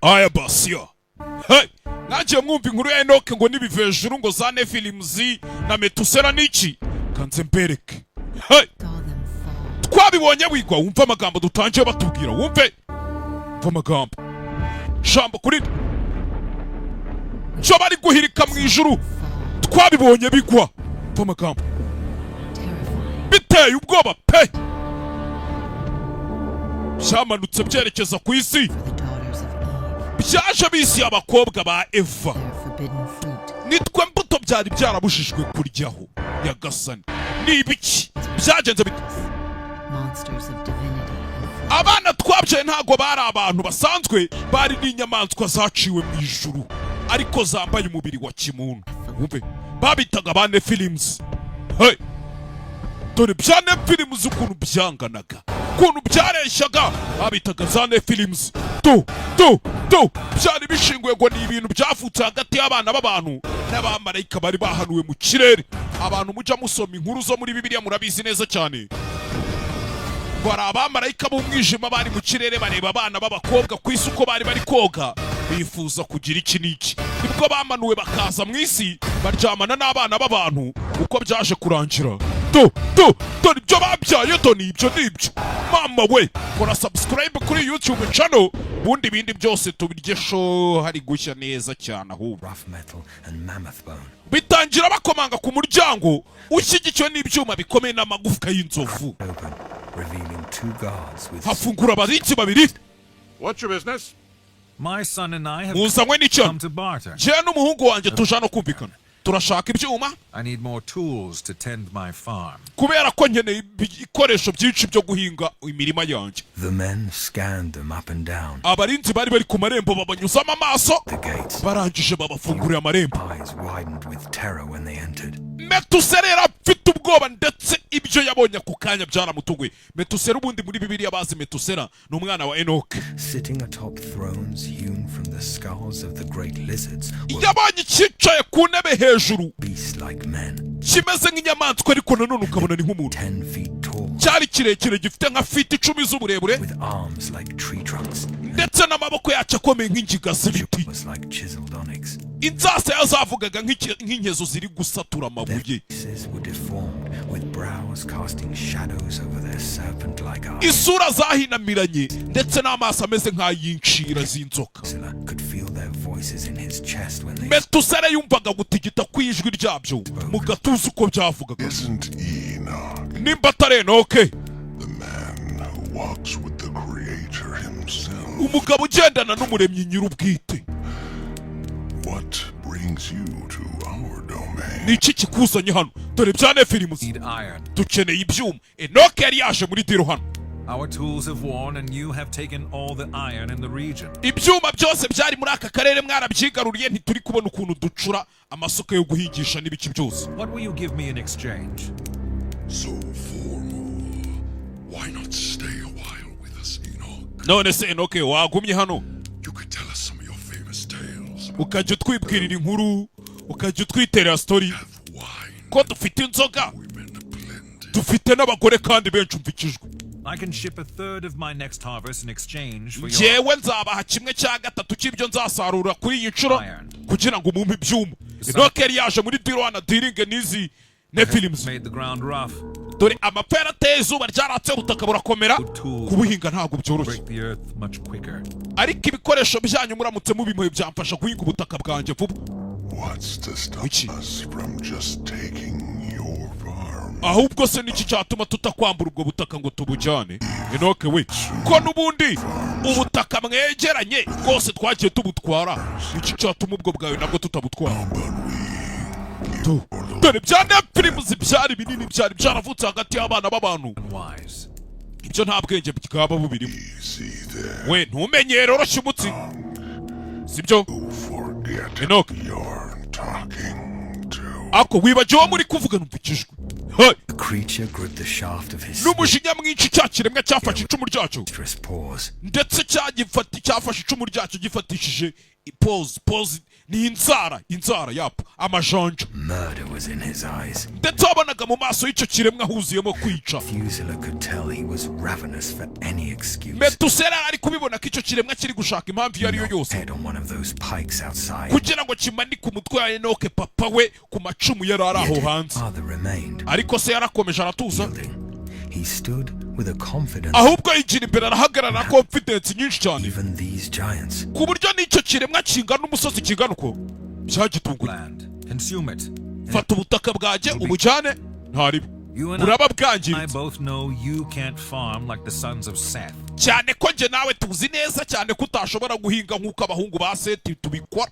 Aya basiya, hey! Mwagiye mwumva inkuru ya Enoke ngo n'ibivejuru, ngo za Nefilimuzi na Metusera n'iki? Kanze mbereke. Hey! Twabibonye wigwa. Wumve amagambo dutangiye batubwira, wumve, wumve amagambo jambo kuri cyo bari guhirika mu ijuru. Twabibonye bigwa. Wumve amagambo biteye ubwoba pe. Byamanutse byerekeza ku isi, byaje bisi abakobwa ba Eva, nitwe mbuto byari byarabujijwe kuryaho. Nyagasani, ni ibiki byagenze bite? Abana twabyaye ntabwo bari abantu basanzwe, bari n'inyamaswa zaciwe mu ijuru ariko zambaye umubiri wa kimuntu. Wumve, babitaga ba Nefilimusi. Hey! Dore bya Nefilimusi ukuntu byanganaga, ukuntu byareshyaga. Babitaga za Nefilimusi. Tu tu tu byari bishinguye ngo ni ibintu byavutse hagati y'abana b'abantu n'abamarayika bari bahanuwe mu kirere. Abantu mujya musoma inkuru zo muri Bibiliya murabizi neza cyane ngo hari abamarayika b'umwijima bari mu kirere, bareba abana b'abakobwa ku isi uko bari bari koga, bifuza kugira iki n'iki. Nibwo bamanuwe bakaza mu isi, baryamana n'abana b'abantu. Uko byaje kurangira, tu tu dore ibyo babyaye, do ni ibyo, ni ibyo. Mama we, kora subscribe kuri YouTube channel, ubundi ibindi byose tubirye sho hari gushya neza cyane ahubwo. Rough metal and mammoth bone. Bitangira bakomanga ku muryango ushyigikiwe n'ibyuma bikomeye n'amagufwa y'inzovu. Open, revealing two guards with Hafungura abarinzi babiri. What's your business? My son and I have Muzanywe n'icyo? come to barter. Njyewe n'umuhungu wanjye tuje hano kumvikana, turashaka ibyuma. I need more tools to tend my farm. Kubera ko nkeneye ibikoresho byinshi byo guhinga imirima yanjye. The men scanned them up and down Abarinzi bari bari ku marembo babanyuzamo amaso, the gates. barangije babafungurira amarembo. Eyes widened with terror when they entered. Metusera yari afite ubwoba, ndetse ibyo yabonye ako kanya byaramutunguye. Metusera, ubundi muri Bibiliya bazi Metusera ni umwana wa Enoke. Sitting atop thrones hewn from the skulls of the great lizards were Yabonye icyicaye ku ntebe hejuru beast-like men, kimeze nk'inyamaswa, ariko nanone ukabona ni nk'umuntu. 10 feet tall, Cyari kirekire, gifite nka feet 10 z'uburebure, with arms like tree trunks, ndetse n'amaboko yacyo akomeye nk'ingiga z'ibiti. was like chiseled onyx. Inzasaya zavugaga nk'inkezo ziri gusatura Their amabuye. faces were deformed, with brows casting shadows over their serpent-like eyes. Isura zahinamiranye, ndetse n'amaso ameze nk'ay'incira z'inzoka. Methuselah could feel their voices in his chest when they Metusere yumvaga gutigita kw'ijwi ryabyo mu gatuza uko byavugaga. Isn't Enoch Nimba atari Enoke, the man who walks with the Creator himself? umugabo ugendana n'Umuremyi nyir'ubwite? What brings you to our domain? Ni iki kikuzanye hano? Dore bya Nefilimusi. Need iron. Dukeneye ibyuma. Enoke yari yaje muri deal hano. Our tools have worn, and you have taken all the iron in the region. Ibyuma byose byari muri aka karere mwarabyigaruriye, ntituri kubona ukuntu ducura amasuka yo guhingisha n'ibiki byose. What will you give me in exchange? So formal. Why not stay a while with us, Enoch? None se Enoke, wagumye hano? You could tell us some of your famous tales. Ukajya utwibwirira inkuru, ukajya utwiterera story. Have wine, Ko dufite inzoga, women plenty. dufite n'abagore kandi benshi. Umva ikijwi. I can ship a third of my next harvest in exchange for your Njyewe nzabaha kimwe cya gatatu cy'ibyo nzasarura kuri iyi nshuro iron. kugira ngo mumpe ibyuma. Enoke yari yaje muri deal hano, dealinge n'izi Nefilimusi. Made the ground rough. Dore amapfa yarateye, izuba ryaratse, ubutaka burakomera, kubuhinga ntabwo byoroshye. Break the earth much quicker. Ariko ibikoresho byanyu muramutse mubimuhe, byamfasha guhinga ubutaka bwanjye vuba. What's to stop Iki? us from just taking your farm? Ahubwo se niki cyatuma tutakwambura ubwo butaka ngo tubujyane, Enoke we, ko n'ubundi ubutaka mwegeranye bwose twagiye tubutwara? Iki cyatuma ubwo bwawe nabwo tutabutwara? Dore bya Nefilimuzi byari binini, byari byaravutse hagati y'abana b'abantu. Wise. Ibyo nta bwenge bwaba bubirimo. Easy there. We, ntumenyere, oroshya umutsi, sibyo? You forget Enoch. you're talking to. Ako wibagiwe muri kuvuga. Numva ikijwi. Hey! The creature gripped the shaft of his N'umujinya mwinshi, cya kiremwa cyafashe icumu ryacyo, monstrous paws. ndetse cyagifata, cyafashe icumu ryacyo gifatishije paws. Paws Ni inzara, inzara yapo, amajanja. Murder was in his eyes. Ndetse wabonaga mu maso y'icyo kiremwa huzuyemo kwica. Methuselah could tell he was ravenous for any excuse. Metusela ari kubibona ko icyo kiremwa kiri gushaka impamvu iyo ari yo yose Head on one of those pikes outside. kugira ngo kimanike umutwe wa Enoke papa we ku macumu yari ari aho Yet his hanze. father remained Ariko se yarakomeje aratuza. yielding. He stood with a confidence Ahubwo yigira imbere, arahagarara na confidence nyinshi cyane, even these giants ku buryo n'icyo kiremwa kingana umusozi kingana uko byagitunguye. Land. Consume it. Fata ubutaka bwanjye ubujyane, ntaribi You and buraba I bwangiritse. both know you can't farm like the sons of Seth. Cyane ko njye nawe tuzi neza cyane ko utashobora guhinga nk'uko abahungu ba Seti tubikora,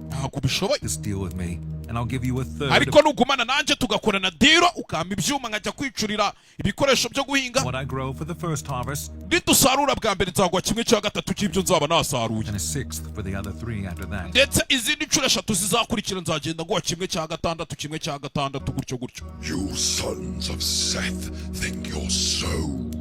ntabwo ubishoboye. Just deal with me, and I'll give you a third Ariko nugumana nanjye tugakorana deal, ukampa ibyuma nkajya kwicurira ibikoresho byo guhinga, of what I grow for the first harvest, nidusarura bwa mbere nzaguha kimwe cya gatatu cy'ibyo nzaba nasaruye, and a sixth for the other three after that. ndetse izindi nshuro eshatu zizakurikira nzagenda nguha kimwe cya gatandatu, kimwe cya gatandatu, gutyo gutyo. You sons of Seth think you're so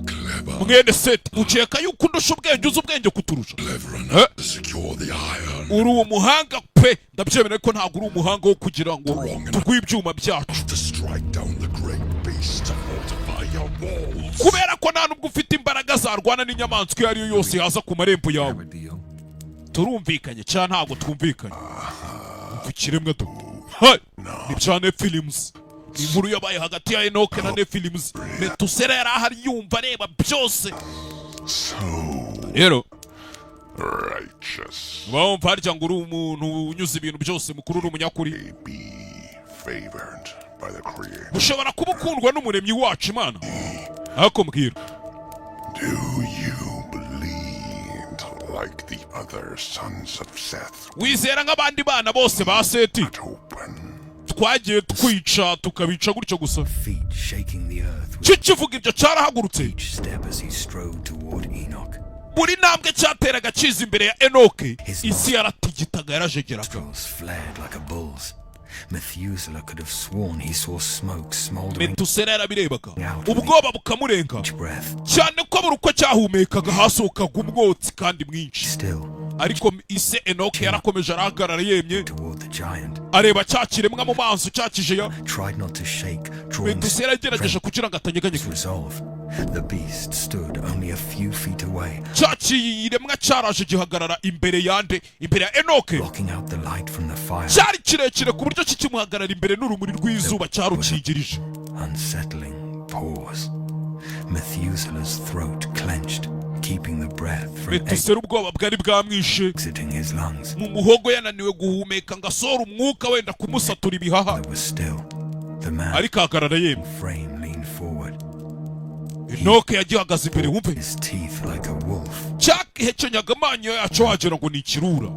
clever. Mwene Seti, ukeka yuko undusha ubwenge, uzi ubwenge kuturusha. Clever Eh? enough to secure the iron. Uri umuhanga pe, ndabyemera ko ntabwo uri umuhanga wo kugira ngo tuguhe ibyuma byacu, To strike down the great beast to fortify your walls. kubera ko nta nubwo ufite imbaraga zarwana n'inyamaswa iyo ari yo yose yaza ku marembo yawe. Have a deal. Turumvikanye cyangwa ntabwo twumvikanye? Umva ikiremwa do. Hai! Ni bya Nephilims, inkuru yabaye hagati ya Enoke na Nephilims. Metusera yari ahari yumva, areba byose. So Rero righteous. uba wumva harya ngo uri umuntu unyuze ibintu byose mukuru, uri umunyakuri. Be favored by the Creator. Ushobora kuba ukundwa n'umuremyi wacu Imana, ariko mbwira, Do you bleed like the other sons of Seth? wizera nk'abandi bana bose ba Seti Open. twagiye twica, tukabica gutyo gusa? Feet shaking the earth with Kikivuga ibyo cyarahagurutse. each step as he strode toward Enoch. Buri ntambwe cyateraga kiza imbere ya Enoke, isi yaratigitaga, yarajegeraga. Nostrils flared like a bull's. Methuselah could have sworn he saw smoke smoldering Metusera yarabirebaga, ubwoba bukamurenga, each breath. cyane ko buri uko cyahumekaga hasohokaga umwotsi kandi mwinshi. Still, Ariko ise Enoke yarakomeje arahagarara yemye, toward the giant, areba cya kiremwa mu maso cyakijeya. Tried not to shake, drawing Metusera yagerageje kugira ngo atanyeganyega. resolve. The beast stood only a few feet away, Cya kiremwa cyaraje gihagarara imbere yande? Imbere ya Enoke. blocking out the light from the fire. Cyari kirekire ku buryo kikimuhagarara imbere n'urumuri rw'izuba cyarukingirije. Unsettling pause. Methuselah's throat clenched, keeping the breath from Metusera ubwoba bwari bwamwishe exiting his lungs. mu muhogo, yananiwe guhumeka ngo asohore umwuka wenda kumusatura ibihaha. There was still. The man Ariko ahagarara yemye. frame leaned forward, Enoke yagihagaze imbere, wumve. his teeth like a wolf. Cyahekenyaga amanyo yacu wagira ngo ni ikirura.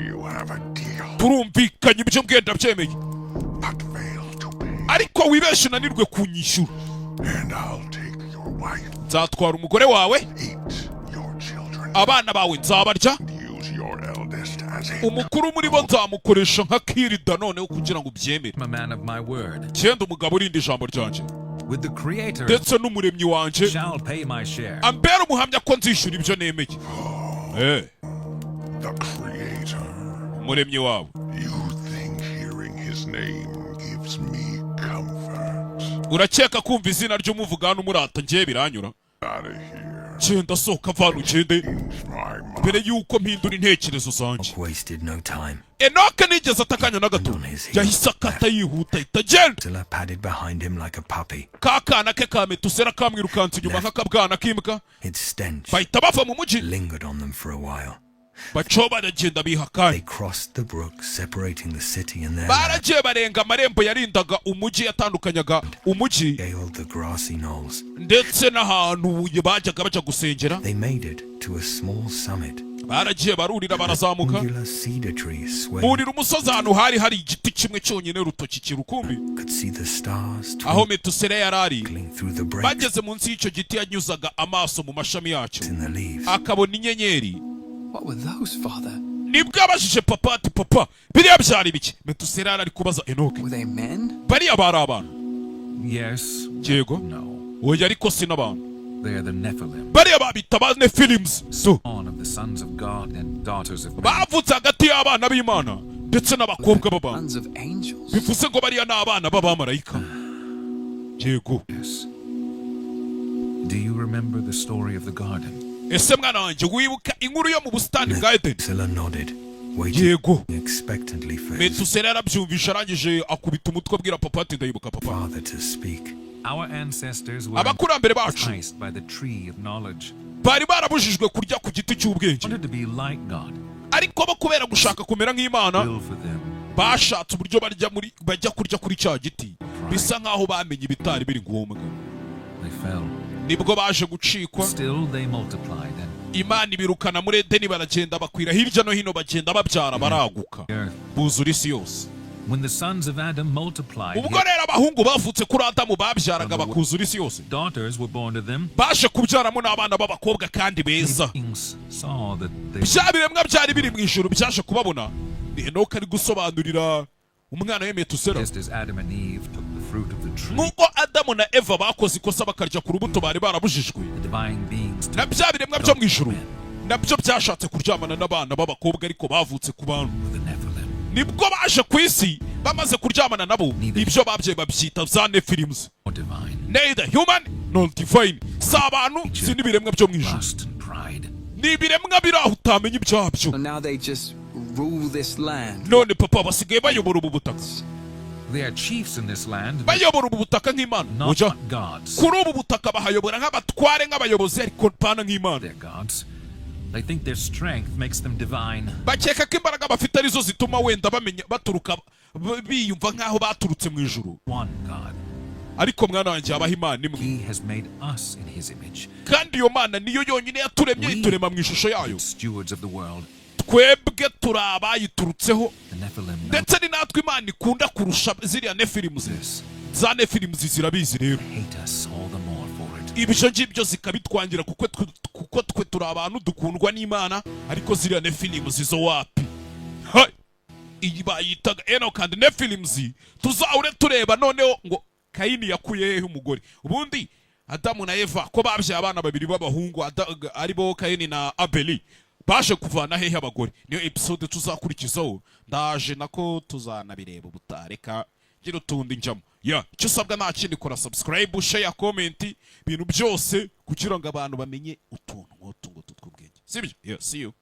You have a deal, Turumvikanye, ibyo mbwenda byemeye, but fail to pay. ariko wibeshe unanirwe kunyishyura, And I'll take your wife, nzatwara umugore wawe, eat your children, abana bawe nzabarya, and use your eldest as a umukuru muri bo nzamukoresha nka kirida. Noneho kugira ngo ubyemere, I'm a man of my word. genda umugabo urinda ijambo ryanjye, With the Creator ndetse n'umuremyi wanjye shall pay my share. ambera umuhamya ko nzishyura ibyo nemeye. The Creator. Umuremyi wawe. You think hearing his name gives me comfort? Urakeka kumva izina ry'umuvuga hano umurata ngewe biranyura? Out of here. Genda, sohoka, vana ugende Change my mind. mbere y'uko mpindura intekerezo zanjye. Wasted no time. Enoke nigeze atakanya na gato, yahise akata yihuta, ahita agenda. Methuselah padded behind him like a puppy. Ka kana ke ka Metusera kamwirukanse inyuma nk'akabwana k'imbwa. Its stench Bahita bava mu mujyi, lingered on them for a while. baco baragenda biha akanya. They crossed the brook separating the city and their land, Baragiye barenga amarembo yarindaga umujyi, yatandukanyaga umujyi scaled the grassy knolls. ndetse n'ahantu bajyaga bajya gusengera. They made it to a small summit. Baragiye barurira, barazamuka. Angular cedar tree swayed. Burira umusozi ahantu hari hari igiti kimwe cyonyine rutoki kirukumbi, Could see the stars aho Metusera yari ari. twinkling through the breaks Bageze munsi y'icyo giti, yanyuzaga amaso mu mashami yacyo in the leaves. akabona inyenyeri. What were those, Father? Nibwo abajije papa ati: "Papa, biriya byari biki?" Metusera yari ari kubaza Enoke. Were they men? Bariya bari abantu? Yes. Yego. No. Oya, ariko si n'abantu. They are the Nephilim, Bariya babita ba Nephilims so spawn of the sons of God and daughters of men. bavutse hagati y'abana b'Imana Ndetse n'abakobwa b'abantu. Sons of angels? Bivuze ngo bariya ni abana b'abamarayika, yego. Yes. Do you remember the story of the garden? Ese mwana wanjye, wibuka inkuru yo mu busitani bwa Edeni? Methuselah nodded, waiting Yego. expectantly for his Metusela yarabyumvishe, arangije akubita umutwe, abwira papa ati: "Ndayibuka, papa." father to speak. Our ancestors were Abakurambere bacu enticed by the tree of knowledge. bari barabujijwe kurya ku giti cy'ubwenge. Wanted to be like God. Ariko bo kubera gushaka kumera nk'Imana, Will for them. bashatse uburyo barya muri bajya kurya kuri cya giti, bisa nk'aho bamenye ibitari biri ngombwa. They fell. Nibwo baje gucikwa. Still they multiplied and Imana ibirukana muri Edeni, baragenda bakwira hirya no hino, bagenda babyara, baraguka, the earth. buzura isi yose. When the sons of Adam multiplied, Ubwo rero abahungu bavutse kuri Adamu babyaraga bakuzura isi yose, daughters were born to them. baje kubyaramo n'abana b'abakobwa kandi beza. Kings saw that they Bya biremwa byari biri mu ijuru byaje kubabona. Ni Enoka ari gusobanurira umwana we Metusera. just as Adam and Eve took the fruit of the tree, Nk'uko Adamu na Eva bakoze ikosa bakarya ku rubuto bari barabujijwe, the divine beings took na bya biremwa byo mu ijuru nabyo byashatse kuryamana n'abana b'abakobwa ariko bavutse ku bantu. the Nephilim. Nibwo baje ku isi, bamaze kuryamana nabo, ibyo babyaye babyita za Nefilims. Or divine. Neither human nor divine, si abantu, si n'ibiremwa byo mu ijuru. Lust and pride. Ni ibiremwa biri aho utamenya ibyabyo. So now they just rule this land. None papa, basigaye bayobora ubu butaka. They are chiefs in this land, but Bayobora ubu butaka nk'Imana. not Ujya gods. kuri ubu butaka bahayobora nk'abatware, nk'abayobozi, ariko pana nk'Imana. They're gods. They think their strength makes them divine. Bakeka ko imbaraga bafite arizo zituma wenda bamenya baturuka biyumva nk'aho baturutse mu ijuru. One God. Ariko mwana wanjye, habaho Imana imwe. He has made us in his image. Kandi iyo Mana niyo yonyine yaturemye, iturema mu ishusho yayo. Stewards of the world. Twebwe turi abayiturutseho. The Nephilim know Ndetse ni natwe Imana ikunda kurusha ziriya Nefilimuzi. this. Za Nefilimuzi zirabizi rero. Hate us all the more for it. Ibyo ngibyo zikabitwangira kuko twe turi abantu dukundwa n'Imana, ariko ziriya Nefilimuzi zo wapi. Hey! Iyi bayitaga Enoch and Nephilims. Tuzahure tureba noneho ngo Kayini yakuye hehe umugore. Ubundi Adamu na Eva ko babyaye abana babiri b'abahungu, aribo Kayini na Abeli, baje kuvana hehe abagore? Niyo episode tuzakurikizaho. Ndaje nako tuzanabireba ubutareka gira utundi njyamo ya. Icyo usabwa nta kindi, kora subscribe, share, comment, ibintu byose kugira ngo abantu bamenye utuntu nk'utu ngutu tw'ubwenge, sibyo? Yeah, see you.